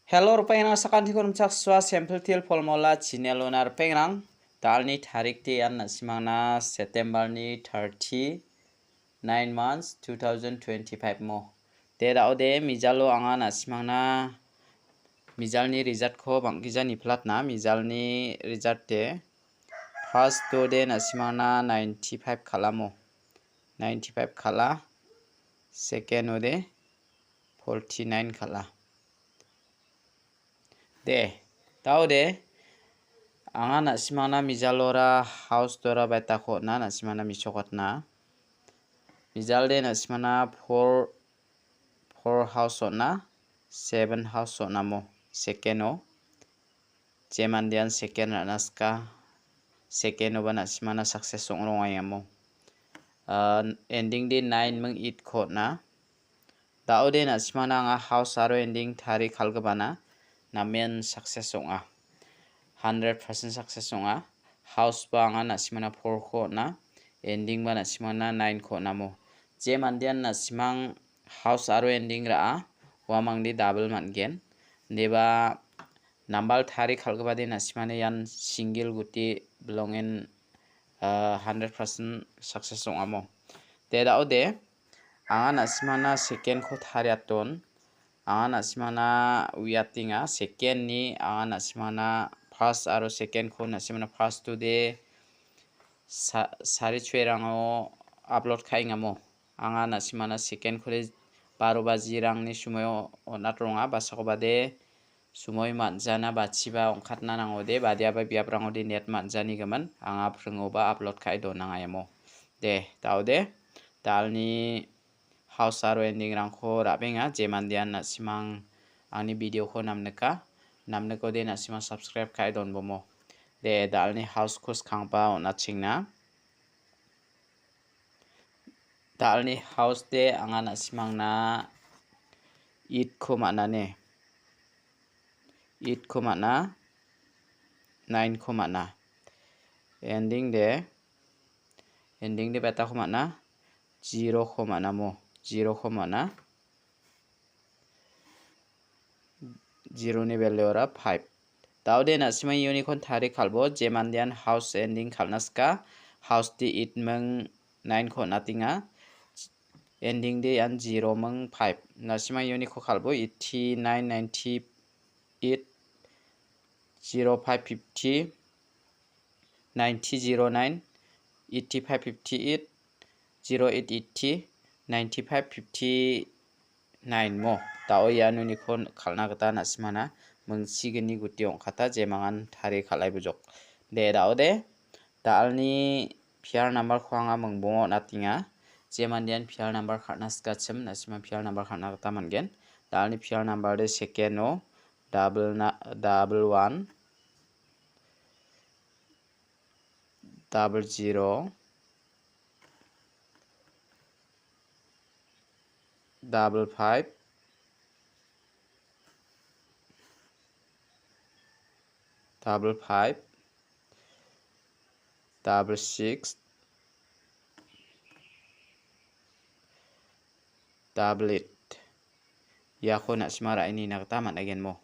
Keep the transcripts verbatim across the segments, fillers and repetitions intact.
Hello, ripengrang, sakantiko rimchaksoa Sample Teer Formula channel-ona ripengrang. Dalni tarik de ian na·simangna September-ni thirty, nine months, two thousand twenty-five mo. De da·ode, mijalo anga na·simangna mijalni result-ko bang·gija niplatna, mijalni result de first-o de na·simangna ninety-five kal·amo. Ninety-five kal·a. Second-o de forty-nine kal·a. De, da·ode, anga na·simangna mijalora house dora baitako on·a, na·simangna mesokatna. Mijalde na·simangna four, four house on·a, seven house on·amo, second-o. Je mandean second ra·na sika, second-oba na·simangna success ong·rongaiamo. Ah, ending de nine ming eight-ko on·a. Da·ode na·simangna anga house aro ending tari kal·gipana namen success ong·a. Hundred percent success ong·a. House-ba anga na·simangna four-ko on·a. Ending-ba na·simangna nine-ko on·amo. Je mandean na·simang house aro ending ra·a, uamangde double man·gen. Deba number tari kal·gipade na·simangna ian single guti bilongen, ah, hundred percent success ong·amo. De da·ode, anga na·simangna second-ko tariaton. Anga na·simangna uiatenga. Second-ni anga na·simangna first aro second-ko na·simangna first-o de sa-, sari choerango upload ka·engamo. Anga na·simangna second-kode baro bajirangni sumoio on·atronga, basakobade sumoi man·jana bachiba ong·katna nangode, badiaba biaprangode net man·janigimin anga pringoba upload ka·e donangaiamo. De, da·ode, dalni house aro ending-rangko ra·benga, je mandean na·simang angni video-ko namnika, namnikode na·simang subscribe ka·e donbomo. De, dalni house-ko skangba on·achengna. Dalni house de anga na·simangna eight-ko man·a ne. Eight-ko man·a, nine-ko man·a. Ending de, ending de betako man·a, zero-ko man·amo, zero-ko man·a. Zero-ni value-ara five. Da·ode na·simang uniko tari kal·bo, je mandean house ending kal·na sika, house-de eight ming nine-ko on·atenga, ending-de ian zero ming five. Na·simang uniko kal·bo, eighty-nine, ninety-eight, zero five fifty, ninety zero nine, eighty five fifty eight, zero eight eighty, ninety five fifty nine mo. Da·o ianoniko kal·na gita na·simana mingchigni guti ong·kata, jemangan tarie kal·ai bojok. De, da·ode, dalni pial number-ko anga mingbongo on·atenga. Je mandean pial number kal·na sikachim, na·sima pial number kal·na gita man·gen. Dalni pial number de second-o double na-, double one, double zero, double five, double five, double six, double eight. Iako na·sima ra·e nina gita man·agenmo.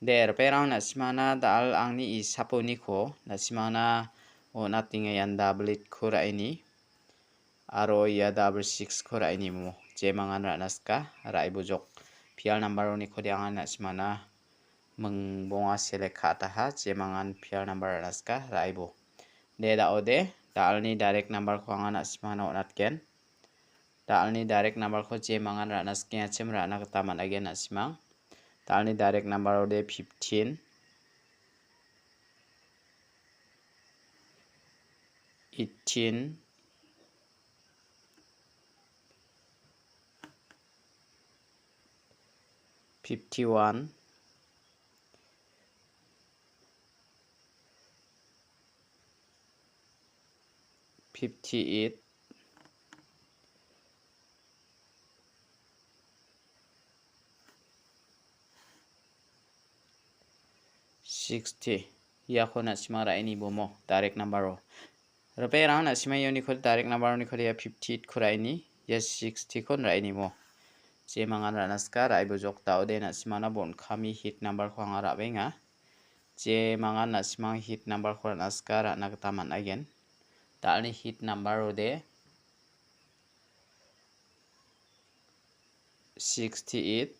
De, ripengrang, na·simana dal angni isaponiko na·simana on·atenga, ian double eight-ko ra·e ni. Aro ia double six-ko ra·e nimo. Jemangan ra·na sika, ra·e bojok. Pial number-oniko de anga na·simana mingbonga select ka·ataha, jemangan pial number ra·na sika, ra·e bo. De, da·ode, dalni direct number-ko anga na·simana on·atgen. Dalni direct number-ko jemangan ra·na sikengachim ra·na gita man·agen na·simang. Dalni direct number-ode fifteen, eighteen, fifty-one, fifty-eight, sixty. Iako na·sima ra·e nibomo, direct number-o. Ripengrang, na·sima ianiko direct number-oniko ia fifty-eight-ko ra·e ni, ia sixty-kon ra·e nimo. Jemangan ra·na sika, ra·e bojok da·ode, na·simana bon kami hit number-ko anga ra·benga. Jemangan na·simang hit number-ko ra·na sika, ra·na gita man·aigen. Da·alni hit number-ode sixty-eight,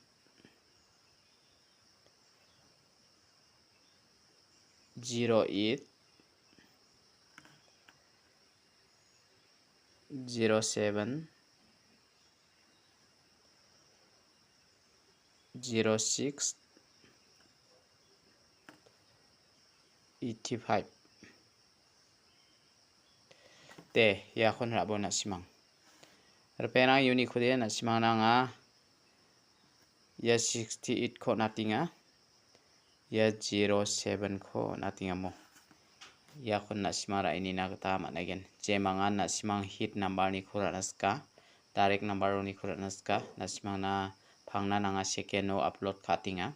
zero eight, zero seven, zero six, eighty-five. De, iakon ra·bo na·simang. Ripengrang uniko de na·simangna anga ia sixty-eight-ko on·atenga. Ia zero seven-ko on·atengamo. Iakon na·simang ra·enina gita man·aigen. Jemangan na·simang hit number-niko ra·na sika, direct number-oniko ra·na sika, na·simangna pangna nanga second-o upload ka·atenga.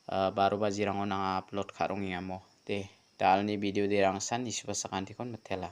Ah, baro bajirango nanga upload ka·rongengamo. De, da·alni video de rangsan nisuba sakantikon mitela.